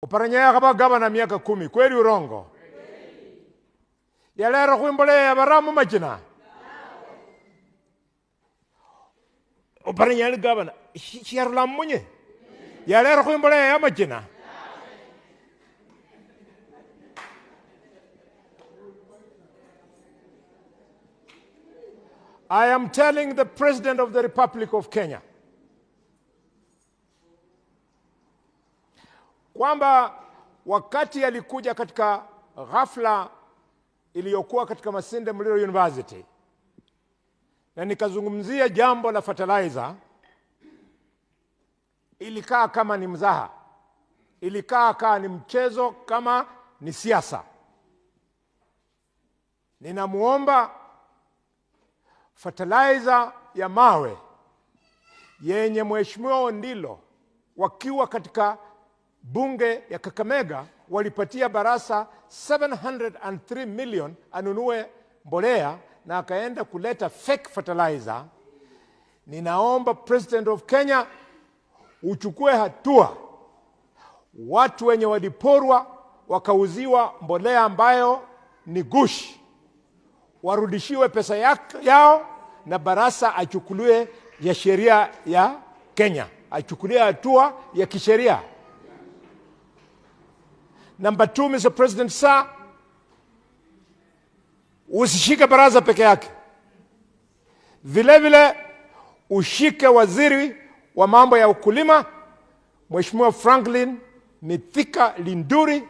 Oparanya yakhaba gavana miaka 10, kweli urongo? Yalera khwimbolea yabara mumachina. Oparanya yali gavana, shiyarula mmunye. Yalera khwimbolea yamachina. I am telling the President of the Republic of Kenya kwamba wakati alikuja katika ghafla iliyokuwa katika Masinde Muliro University na nikazungumzia jambo la fertilizer, ilikaa kama ni mzaha, ilikaa kama ni mchezo, kama ni siasa. Ninamuomba fertilizer ya mawe yenye Mheshimiwa Ondilo wakiwa katika bunge ya Kakamega walipatia Barasa 703 million anunue mbolea na akaenda kuleta fake fertilizer. Ninaomba President of Kenya uchukue hatua. Watu wenye waliporwa wakauziwa mbolea ambayo ni gushi warudishiwe pesa yao, na Barasa achukuliwe ya sheria ya Kenya, achukulie hatua ya kisheria. Number 2, Mr. President sir, usishike Barasa peke yake, vile vile ushike waziri wa mambo ya ukulima Mheshimiwa Franklin Mithika Linturi,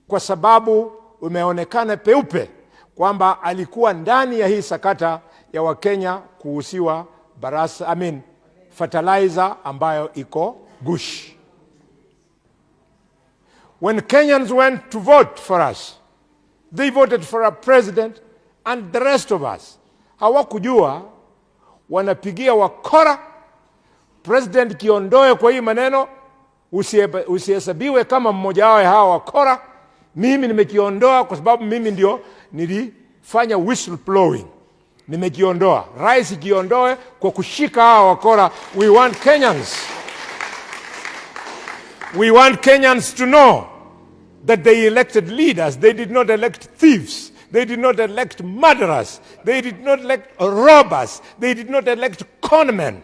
kwa sababu umeonekana peupe kwamba alikuwa ndani ya hii sakata ya Wakenya kuhusiwa Barasa, I mean, fertilizer ambayo iko gush. When Kenyans went to vote for us, they voted for a president and the rest of us. Hawakujua wanapigia wakora. President kiondoe kwa hii maneno, usihesabiwe kama mmoja wao hawa wakora. Mimi nimekiondoa kwa sababu mimi ndio nilifanya whistleblowing. Nimekiondoa. Rais kiondoe kwa kushika hawa wakora. We want Kenyans. We want Kenyans to know that they elected leaders. They did not elect thieves. They did not elect murderers. They did not elect robbers. They did not elect conmen.